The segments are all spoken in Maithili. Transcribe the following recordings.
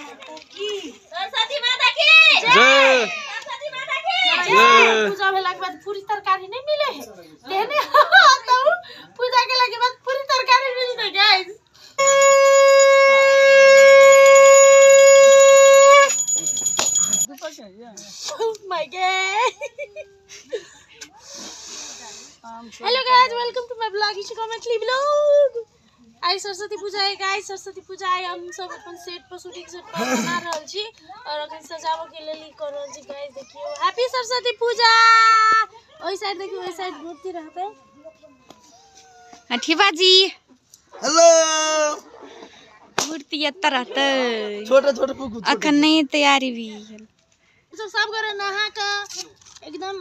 की सरस्वती माता की जय। सरस्वती माता की जय। पूजा भेला के बाद पूरी तरकारी नहीं मिले है तेने तो पूजा केला के बाद पूरी तरकारी मिलते guys. Oh my God. Hello guys, welcome to my vlog. Ishika Maithili vlog. आई सरस्वती पूजा है गाइस, सरस्वती पूजा है। हम सब अपन सेट पर शूटिंग सेट पर बना रहल छी और अखन सजावो के लेल ई कर रहल छी गाइस। देखियो हैप्पी सरस्वती पूजा। ओइ साइड देखियो, ओइ साइड मूर्ति रहते। अठीबा जी हेलो। मूर्ति एत रहते, छोटे छोटे फूक अखन नहीं तैयारी भी सब सब करे नहा के एकदम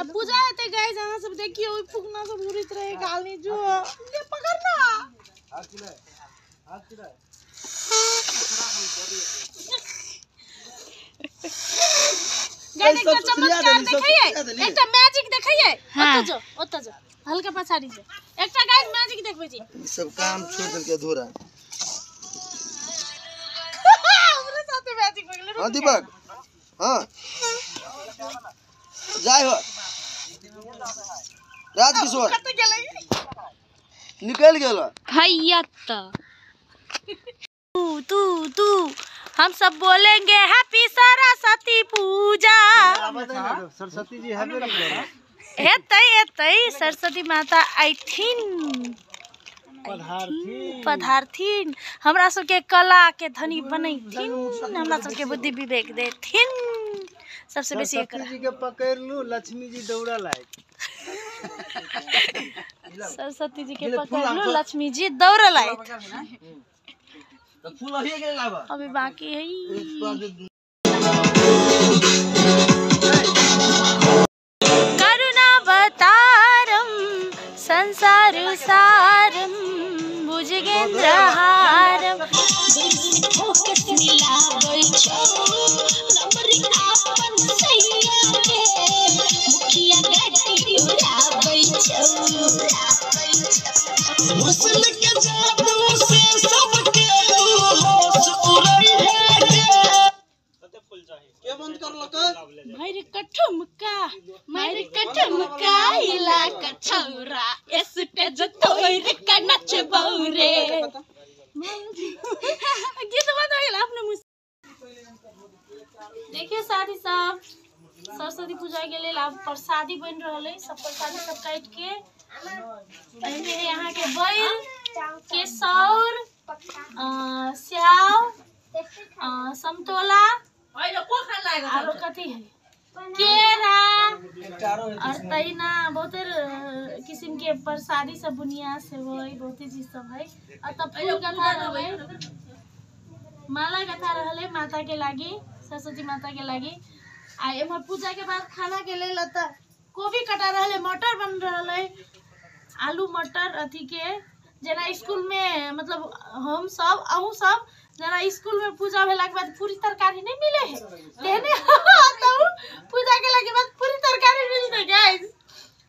अब पूजा हेतै गाइस। अहाँ सब देखियो ओइ फुकना सब उड़ैत रहे गाली जो ये पकड़ना हाथ चिल्ला हाथ चिल्ला गाइस। एकटा चमत्कार देखैयै, एकटा मैजिक देखैयै। ओत जो ओत जो हल्का पछाड़ी जो एकटा गाइस मैजिक देखबै छी। सब काम छोड़ देलके अधूरा। हमरा साथे मैजिक हो गेलै। हां दीपक, हां जाय हो राजकिशोर कत गेलै, निकल गेल हैया त तू तू तू हम सब बोलेंगे हैप्पी सरस्वती पूजा। सरस्वती जी हैप्पी हेतै हेतै सरस्वती माता आइथिन पधारथिन, हमरा सबके कला के धनी बनैथिन, हमरा सबके बुद्धि विवेक देथिन। सबसे बेसी सरस्वती जी के पकड़ लू लक्ष्मी जी दौड़ल आए। सरस्वती जी के पकड़ लू लक्ष्मी जी दौड़ल आए। अभी बाकी है। करुणावतारम संसार सारम भुजगेन्द्रहारम मारे कठुमका इला कछौरा स्टेज तोर का नचबौ रे। गीत बंद हो गेल अपने मुँह। देखिए साथी सब सरस्वती पूजा के लेल आब प्रसादी बन रहल है। सब प्रसादी सब काट के एहिमे है यहाँ के बैर केसौर स्याव समतोला आरो कथी है केरा और तहिना बहुत किस्म के प्रसादी सब बुनिया से है, बहुते चीज सब है। और तब फूल गथा रहलै, माला गथा रहलै माता के लागी, सरस्वती माता के लागी। आ एम्हर पूजा के बाद खाना के लेल त कोबी कटा रहलै, मटर बन रहलै, आलू मटर अथी के। जेना स्कूल में मतलब हम सब अहूँ सब जेना स्कूल में पूजा भेला के बाद पूरी तरकारी नहीं मिले है तेने तो पूजा केला के बाद पूरी तरकारी मिलते गाइस।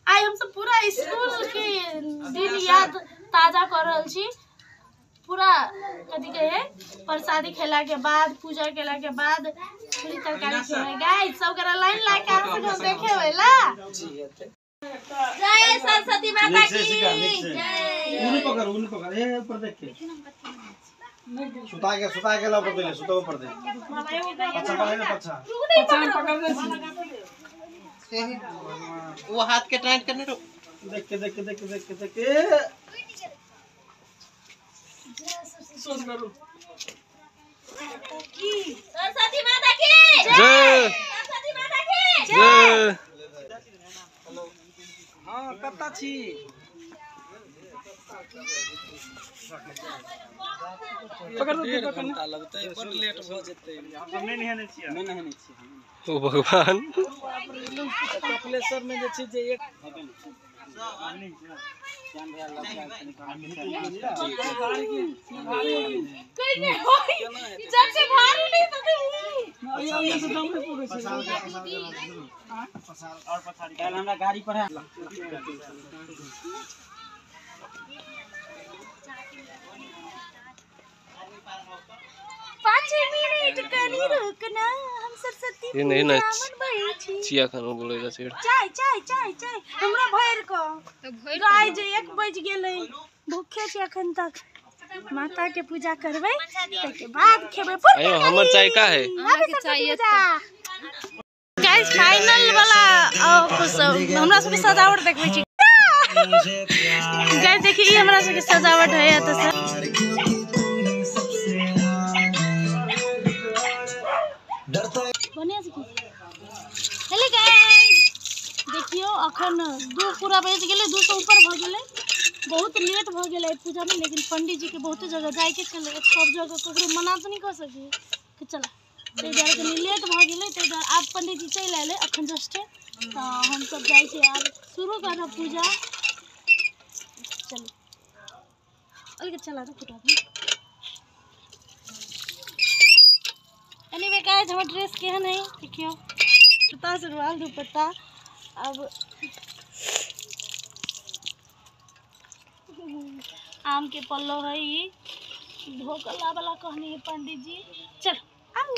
आई हम सब पूरा स्कूल के दिन याद ताजा कर रहल छी। पूरा कथी कहे प्रसादी खेला के बाद पूजा केला के बाद पूरी तरकारी खेबै गाइस। सब करा लाइन ला के अहाँ सब देखे होला। जय सरस्वती माता की जय। उन्हीं पकड़ उन्हीं पकड़ ए ऊपर देख के सुता के ला ऊपर दे, सुता ऊपर दे पछा पकड़ ले, पछा पछा पकड़ ले वो हाथ के टाइट करने रो। देख के देख के देख के देख के देख के सोच करो की सरस्वती माता की जय। सरस्वती माता की जय। हां कत्ता छी पकड़ दो, घंटा लगतै बड लेट भ जेतै। हम नहीं नहेने छियै, नहीं नहेने छियै। ओ भगवान कपलेश्वर में जे छै जे एक कोई नहीं होई जब से भारी नहीं तो हमरा गाड़ी पर है। पाछे कनी रुक ना, हम सरस्वती ये नहीं ना पूजा चिया खानो बोले जा छै। चाय चाय चाय चाय हमरा भरि क गाय जे 1 बज गेलै, भूखे छी अखन तक। माता के पूजा करबै ताके बाद खेबै। आयो हमर चाय का है? चाय गाइस फाइनल वाला हमरा सबके सजावट देखबै छी। गाइस देखिए ई हमरा सबके सजावट है एतऽ से। बढ़िया से हेलो गाइस देखियो अखन 2 पूरा बज गेलै, 2 से ऊपर भ गेलै। बहुत लेट भ गेलै पूजा में, लेकिन पंडित जी के बहुते जगह जाइके छलै, सब जगह ककरो मना तऽ नहि कऽ सकी कि चला, ताहि दुआरे कनि लेट भऽ गेलै। ताहि दुआरे आब पंडित जी चलि अयलै अखन जस्टे, तऽ हमसब जाइ छियै आब शुरू करब पूजा। चलू अलग चला दो फुटा। एनीवे गाइस हमर ड्रेस केहन है देखियो, कुर्ता सलवार दुपट्टा। अब आम के पल्लो है ई ढोकला वाला कहनी है पंडित जी। चलो आओ।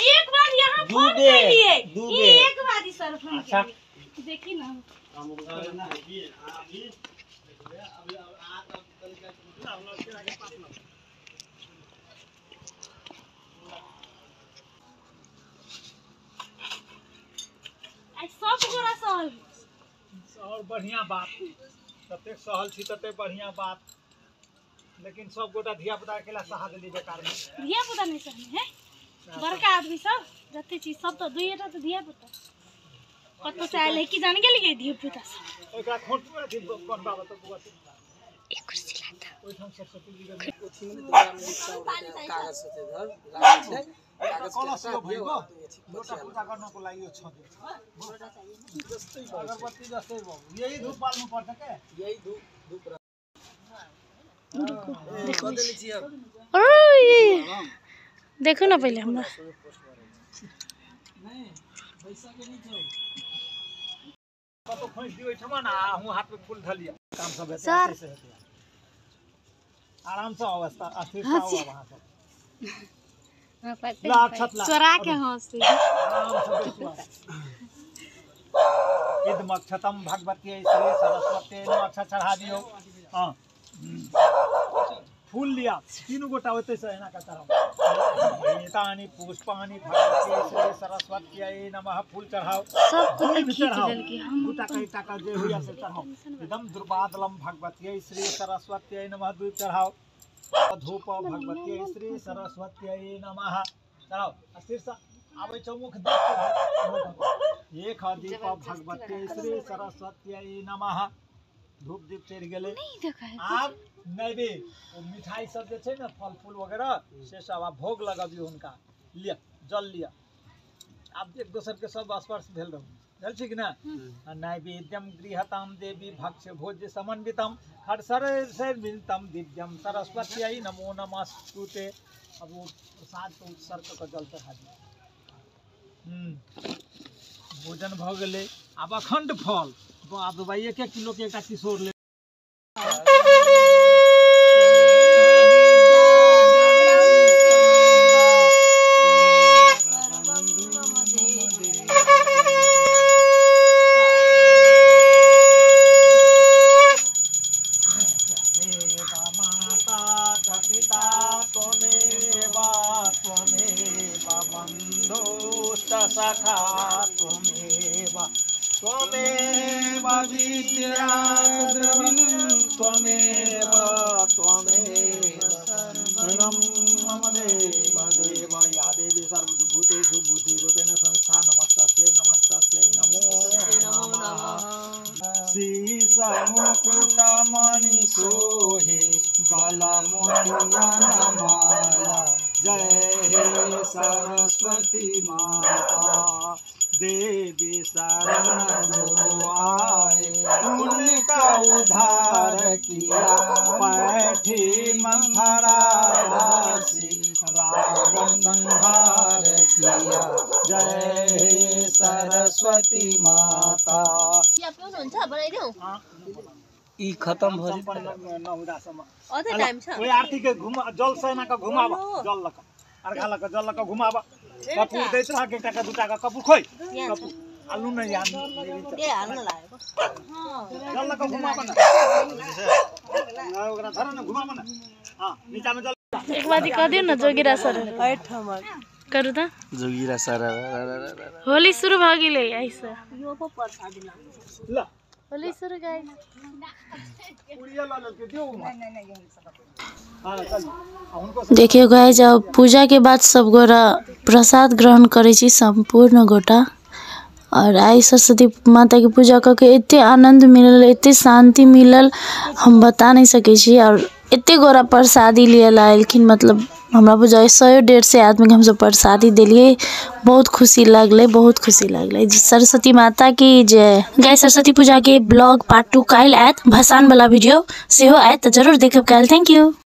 एक बार यहाँ फोन करिए, एक बार ही सर फोन करिए, देखी ना। सब गोरा सहल और बढ़िया बात, ततेक सहल छी ततेक बढ़िया बात, लेकिन सब गोटा धिया पुता अकेला सहा देली बेकार में। धिया पुता नहीं सहने है, बड़का आदमी सब जते चीज सब तो दुइटा तो धिया पुता कतौ से आयल है कि जान गेली धिया पुता सब। एकरा खोट अथी बनबाब त बुआ एक कुर्सी लाता ओइठाम सरस्वती जी के ओथी में दुआर में कागज से इधर लागल छै, कागज कलश यो भइगो लोटा पूजा गर्न को लागि यो छ जस्तै अगरबत्ती जस्तै बाबू, यही धूप बाल्नु पर्छ के, यही धूप धूप रुको देखो ओए देखो ना पहले हमरा नहीं पैसा के नहीं छौ कतो खोइस दियो एठमा ना, हूं हाथ में फूल धलिया काम सब हेतै सर से हेतै, आराम से अवस्था अस्थिर से आओ वहां से ला अक्षत ला चोरा के हंसी आराम से बैठो। इदमक्षतम भगवती श्री सरस्वती नमः अक्षत चढ़ा दियो। हां फूल लिया तीनू गोटा ओतै से एना के चढ़ाओ। एतानि पुष्पाणि भगवती श्री सरस्वती नमः फूल चढ़ाओ, सब फूल कुछ भी खींच चढ़ाओ, देलकै हम दूटा कईटा का जे होइया से चढ़ाओ। इदम दुर्बादलम भगवती श्री सरस्वती नमः दूध चढ़ाओ, धूप भगवती श्री सरस्वती नमः चढ़ाओ। अस्थिर से आबै चौमुख दीप एक दीप भगवती श्री सरस्वती नमः धूप दीप चढ़ि गेलै। आब नैवेद्य ओ मिठाई सब जे छै ने फल फूल वगैरह से सब आब भोग लगबियौ हुनका, लिअ जल लिअ। आब एक दोसर के सब स्पर्श भेल रहू, भेल छै कि ना? नैवेद्यम गृहताम देवी भक्ष्य भोज्य समन्वितम हरसरसैर्वितम दिव्यम सरस्वत्यै नमो नमस्तुते। अब वो प्रसाद के उत्सर्ग कऽ जल चढ़ा दियौ। भोजन भऽ गेलै। आब अखंड फल आब भाई 1 1 किलो के एकटा किशोर ले। सखा त्वमेव त्वमेव विद्या द्रविणं त्वमेव त्वमेव शरणं मम देव देव। या देवी सर्वभूतेषु बुद्धिरूपेण संस्था नमस्तस्यै नमस्तस्यै नमो नमः। शीशमुकुटमणि सोहे गलमोतिया माला जय हे सरस्वती माता। देवी शरण जो आए उनका उद्धार किया, पैठी मंथरा दासी रावण संहार किया। जय हे सरस्वती माता। ई खत्म भ अझै टाइम छ। ओइ आरती के घुमा, जल सेना के घुमाब, जल लक अर्घा लक जल लक घुमाब। कपूर दैत रह, एकटा के दूटा के कपूर खोइ, कपूर हाल्नु न यहाँ। ए हाल्न लागेको। जल लक घुमाब न, ओकरा धर न, घुमाब न। हां नीचा में जल। एक बार कह दियो न जोगिरा सर करू त जोगिरा सर। होली शुरू भ गेलै ऐसे। यो पो प्रसादी लाग्छ। ल होली शुरू गाइस। उड़िया ल लके दियो। हां चल हुनको। देखियो गाइस, अब पूजा के बाद सब गोरा प्रसाद ग्रहण करै छी संपूर्ण गोटा। और आई सरस्वती माता के पूजा कऽ के एते आनंद मिलल, एते शांति मिलल, हम बता नहीं सकै छी। और एते गोरा प्रसादी लिए ला एलखिन, मतलब हमरा बुझाइ 100-150 आदमी के हमसब प्रसादी देलियै। बहुत खुशी लागलै, बहुत खुशी लागलै। सरस्वती माता की जय। गाइस सरस्वती पूजा के ब्लॉग पार्ट 2 काल्हि आयत, भसान वाला वीडियो सेहो आयत, तऽ जरूर देखब काल्हि। Thank you.